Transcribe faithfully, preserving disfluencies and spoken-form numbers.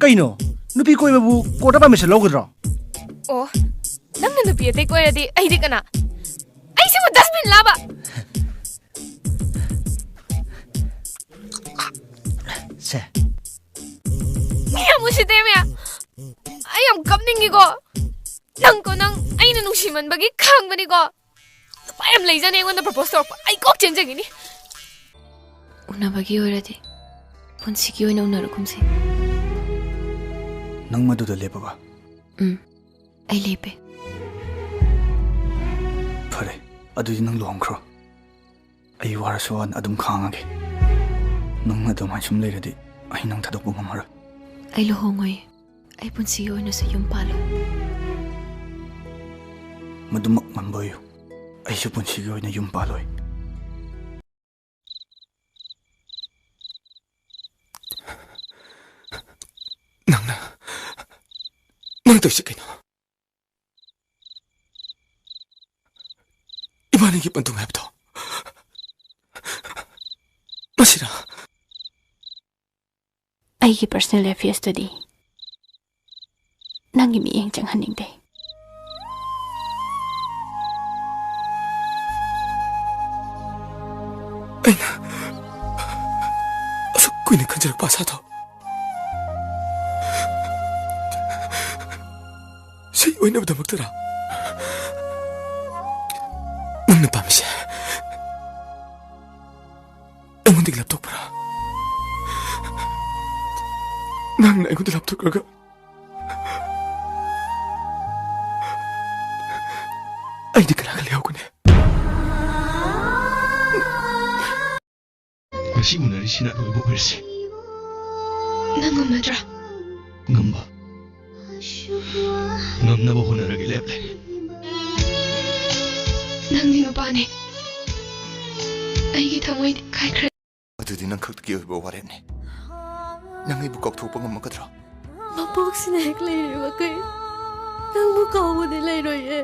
ꯀꯩꯅꯣ? ꯅꯨꯄꯤ ꯀꯣꯏꯕꯕꯨ court permission ꯂꯧꯒꯗ꯭ꯔꯣ? ꯑꯣ, ꯅꯪꯅ ꯅꯨꯄꯤ ꯑꯇꯩ ꯀꯣꯏꯔꯗꯤ ꯑꯩꯗꯤ ꯀꯅꯥ? ꯑꯩꯁꯤꯕꯨ dustbin ꯂꯥꯕ? ꯁꯦ꯫ ꯃꯤ ꯌꯥꯝ ꯎꯁꯤꯠꯇꯦ, ꯃꯌꯥ꯫ ꯑꯩ ꯌꯥꯝ ꯀꯞꯅꯤꯡꯉꯤꯀꯣ꯫ ꯅꯪꯀꯣ, ꯅꯪ ꯑꯩꯅ ꯅꯨꯡꯁꯤꯃꯟꯕꯒꯤ ꯈꯥꯡꯕꯅꯤꯀꯣ꯫ ꯅꯨꯄꯥ ꯌꯥꯝ ꯂꯩꯖꯥꯠꯅꯤ ꯑꯩꯉꯣꯟꯗ propose ꯇꯧꯔꯛꯄ꯫ ꯑꯩ ꯀꯣꯛ ꯆꯦꯟꯖꯈꯤꯅꯤ꯫ ꯎꯅꯕꯒꯤ ꯑꯣꯏꯔꯗꯤ ꯄꯨꯟꯁꯤꯒꯤ ꯑꯣꯏꯅ ꯎꯅꯔꯒꯨꯝꯁꯤ꯫ ꯅꯪ ꯃꯗꯨꯗ ꯂꯦꯞꯄꯕ? ꯎꯝ, ꯑꯩ ꯂꯦꯞꯄꯦ꯫ ꯐꯔꯦ, ꯑꯗꯨꯗꯤ ꯅꯪ ꯂꯨꯍꯣꯡꯈ꯭ꯔꯣ꯫ ꯑꯩ ꯋꯥꯔꯁꯨ ꯋꯥꯅ ꯑꯗꯨꯝ ꯈꯥꯡꯉꯒꯦ꯫ ꯅꯪ ꯑꯗꯨꯃꯥꯏꯅ ꯁꯨꯝ ꯂꯩꯔꯗꯤ ꯑꯩ ꯅꯪ ꯊꯥꯗꯣꯛꯄ ꯉꯝꯃꯔꯣꯏ꯫ ꯑꯩ ꯂꯨꯍꯣꯡꯉꯣꯏ꯫ ꯑꯩ ꯄꯨꯟꯁꯤꯒꯤ ꯑꯣꯏꯅꯁꯨ ꯌꯨꯝ ꯄꯥꯜꯂꯣꯏ꯫ ꯃꯗꯨꯃꯛ ꯉꯝꯕ ꯑꯣꯏꯌꯨ꯫ ꯑꯩꯁꯨ ꯄꯨꯟꯁꯤꯒꯤ ꯑꯣꯏꯅ ꯌꯨꯝ ꯄꯥꯜꯂꯣꯏ꯫ ꯅꯪꯅ, ꯅꯪ ꯇꯧꯔꯤꯁꯦ ꯀꯩꯅꯣ? ꯏꯕꯥꯅꯤꯒꯤ ꯄꯟꯊꯨꯡ ꯍꯥꯏꯕꯗꯣ ꯃꯁꯤꯔꯥ? ꯑꯩꯒꯤ personal affairsꯇꯗꯤ ꯅꯪꯒꯤ ꯃꯤꯠꯌꯦꯡ ꯆꯪꯍꯟꯅꯤꯡꯗꯦ꯫ ꯑꯩꯅ ꯑꯁꯨꯛ ꯀꯨꯏꯅ ꯈꯟꯖꯔꯛꯄ ꯑꯁꯥꯗꯣ ꯁꯤ ꯑꯣꯏꯅꯕꯗꯃꯛꯇꯔꯥ ꯅꯪꯅ ꯄꯥꯝꯃꯤꯁꯦ? ꯑꯩꯉꯣꯟꯗꯒꯤ ꯂꯥꯞꯊꯣꯛꯄꯔꯥ? ꯅꯪꯅ ꯑꯩꯉꯣꯟꯗ ꯂꯥꯞꯊꯣꯛꯈ꯭ꯔꯒ ꯑꯩꯗꯤ ꯀꯅꯥꯒ ꯂꯩꯍꯧꯒꯅꯤ? ꯉꯁꯤ ꯎꯅꯔꯤꯁꯤꯅ ꯑꯔꯣꯏꯕ ꯑꯣꯏꯔꯁꯤ꯫ ꯅꯪ ꯉꯝꯃꯗ꯭ꯔꯥ? ꯉꯝꯕ? ꯉꯝꯅꯕ ꯍꯣꯠꯅꯔꯒꯦ ꯂꯦꯞꯂꯦ꯫ ꯅꯪꯗꯤ ꯅꯨꯄꯥꯅꯦ꯫ ꯑꯩꯒꯤ ꯊꯃꯣꯏꯗꯤ ꯀꯥꯏꯈ꯭ꯔꯦ꯫ ꯑꯗꯨꯗꯤ ꯅꯪ ꯈꯛꯇꯒꯤ ꯑꯣꯏꯕ ꯋꯥꯔꯦꯞꯅꯤ꯫ ꯅꯪ ꯑꯩꯕꯨ ꯀꯥꯎꯊꯣꯛꯄ ꯉꯝꯃꯒꯗ꯭ꯔꯣ? ꯃꯄꯣꯛꯁꯤꯅ ꯍꯦꯛ ꯂꯩꯔꯤꯕꯈꯩ ꯅꯪꯕꯨ ꯀꯥꯎꯕꯗꯤ ꯂꯩꯔꯣꯏꯌꯦ꯫